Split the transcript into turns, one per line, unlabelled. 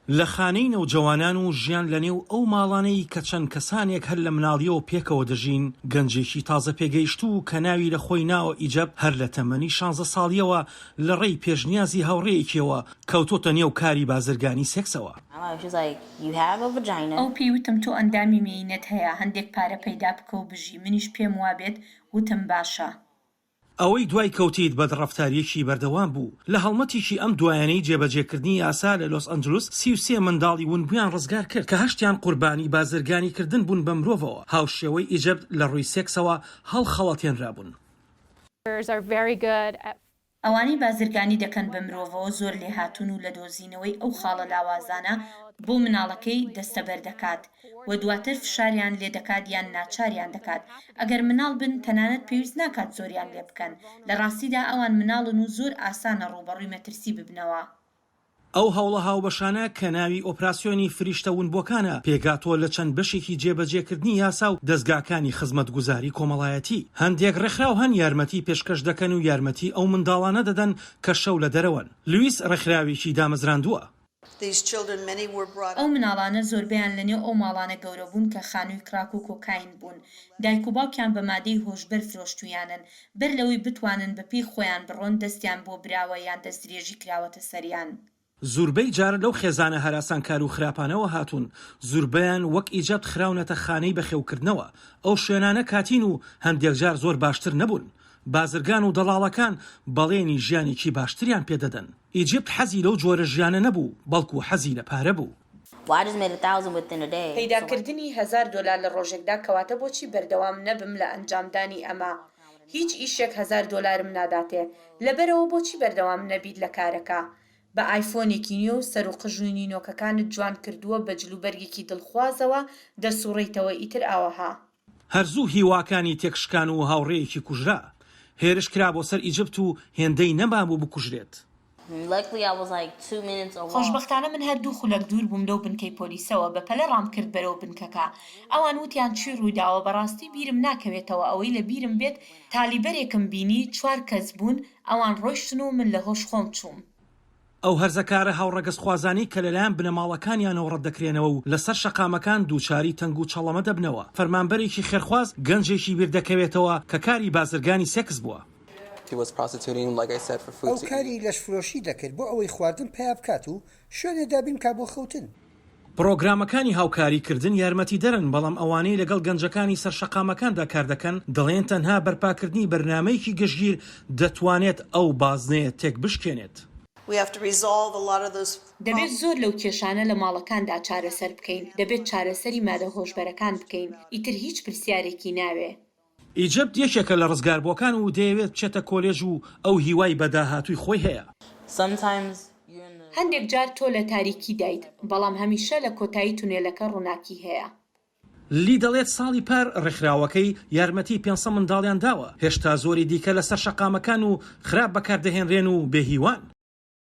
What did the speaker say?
لە خانەی نەوجەوانان و ژیان لە نێو ئەو ماڵانەی کە چەند کەسانێک هەر لە مناڵیەوە پێکەوە دەژین، گەنجێکی تازە پێگەیشتوو کە ناوی لە خۆی ناوە ئیجەب هەر لە تەمەنی شانزە ساڵیەوە لە ڕێی پێشنیازی هاوڕێیەکیەوە کەوتۆتە نێو کاری بازرگانی سێکسەوە.
ئەو پێی وتم تۆ ئەندامی مێینەت هەیە، هەندێک پارە پەیدا بکە و بژی، منیش پێم وابێت وتم باشە.
ئەوەی دوای کەوتیت بەدڕەفتارییەکی بەردەوام بوو. لە هەڵمەتێکی ئەم دوایانەی جێبەجێکردنی یاسا لە لۆس ئەنجلس 33 منداڵی ونبوویان ڕزگار کرد کە هەشتیان قوربانی بازرگانیکردن بوون بە مرۆڤەوە، هاوشێوەی ئیجەبت لە ڕووی سێکسەوە هەڵخەڵەتێنرابوون.
ئەوانەی بازرگانی دەکەن بە مرۆڤەوە زۆر لێهاتوون و لە دۆزینەوەی ئەو خاڵە لاوازانە بۆ مناڵەکەی دەستەبەر دەکات و دواتر فشاریان لێدەکات یان ناچاریان دەکات ئەگەر مناڵ بن تەنانەت پێویست ناکات زۆریان لێبکەن لە ڕاستیدا ئەوان مناڵن و زۆر ئاسانە ڕووبەڕووی مەترسی ببنەوە.
ئەو هەوڵە هاوبەشانە کە ناوی ئۆپراسیۆنی فریشتە ونبووەکانە، پێکهاتووە لە چەند بەشێکی جێبەجێکردنی یاسا و دەزگاکانی خزمەتگوزاری کۆمەڵایەتی. هەندێک ڕێکخراو هەن یارمەتی پێشکەش دەکەن و یارمەتی ئەو منداڵانە دەدەن کە شەو لە دەرەوەن. لویس ڕێکخراوێکی دامەزراندووە.
ئەو مناڵانە زۆربەیان لەنێو ئەو ماڵانە گەورە بوون کە خانووی کراک و کۆکاین بوون، دایک و باوکیان بە مادەی هۆشبەر فرۆشتوویانن، بەر لەوەی بتوانن بە پێی خۆیان بڕۆن دەستیان بۆ براوە یان دەستدرێژی کراوەتە سەریان.
زوربەی جار لەو خێزانە هەراسانکار و خراپانەوە هاتوون، زوربەیان وەک ئیجەبت خراونەتە خانەی بەخێوکردنەوە، ئەو شوێنانە کاتین و هەندێکجار زۆر باشتر نەبوون، بازرگان و دەڵاڵەکان بەڵێنی ژیانێکی باشتریان پێدەدەن. ئیجپت حەزی لەو جۆرە ژیانە نەبوو، بەڵکو حەزی لە پارە بوو.
پەیداکردنی هەزار دۆلار لە ڕۆژێکدا کەواتە بۆچی بەردەوام نەبم لە ئەنجامدانی ئەمە؟ هیچ ئیشێک هەزار دۆلارم ناداتێ لەبەرئەوە بۆچی بەردەوام نەبیت لە کارەکە؟ بە ئایفۆنێکی نوێ و سەر و قژ و نینۆکەکانت جوان کردووە بە جلوبەرگێکی دڵخوازەوە دەسوڕێیتەوە ئیتر ئاوەها.
هەر زوو هیواکانی تێکشکان و هاوڕێیەکی کوژرا. هێرش کرا بۆ سەر ئیجپت و هێندەی نەمابوو بکوژرێت.
خۆشبەختانە من هەر دوو خولەک دوور بووم لەو بنکەی پۆلیسەوە، بەپەلە ڕامکرد بەرەو بنکەکە. ئەوان وتیان چی ڕوویداوە، بەڕاستی بیرم ناکەوێتەوە، ئەوەی لە بیرم بێت تالیبەرێکم بینی، چوار کەس بوون، ئەوان ڕۆیشتن و من لە هۆش خۆم چووم.
ئەو هەرزەکارە هاوڕەگەزخوازانەی کە لەلایەن بنەماڵەکانیانەوە ڕەتدەکرێنەوە و لەسەر شەقامەکان دووچاری تەنگ و چەڵەمە دەبنەوە، فەرمانبەرێکی خێرخواز گەنجێکی بیردەکەوێتەوە کە کاری بازرگانی سێکس بووە.
ئەو کاری لەشفرۆشی دەکرد بۆ ئەوەی خواردن پەیا بکات و شوێنێ دابین بکات بۆ خەوتن.
پڕۆگرامەکانی هاوکاریکردن یارمەتیدەرن، بەڵام ئەوانەی لەگەڵ گەنجەکانی سەر شەقامەکاندا کاردەکەن دەڵێن تەنها بەرپاکردنی بەرنامەیەکی گشتگیر دەتوانێت ئەو بازنەیە تێکبشکێنێت.
دەبێت زۆر لەو کێشانە لە ماڵەکاندا چارەسەر بکەین، دەبێت چارەسەری مادە هۆشبەرەکان بکەین، ئیتر هیچ پرسیارێکی ناوێ.
ئیجپت یەکێکە لە ڕزگاربووەکان و دەیەوێت بچێتە کۆلێژ و ئەو هیوای بە داهاتووی خۆی هەیە.
هەندێک جار تۆ لە تاریکیدایت، بەڵام هەمیشە لە کۆتایی تونێلەکە ڕووناکی هەیە.
لی دەڵێت ساڵی پار ڕێکخراوەکەی یارمەتی 500 منداڵیان داوە، هێشتا زۆری دیکە لەسەر شەقامەکان و خراپ بەکاردەهێنرێن و بێ هیوان.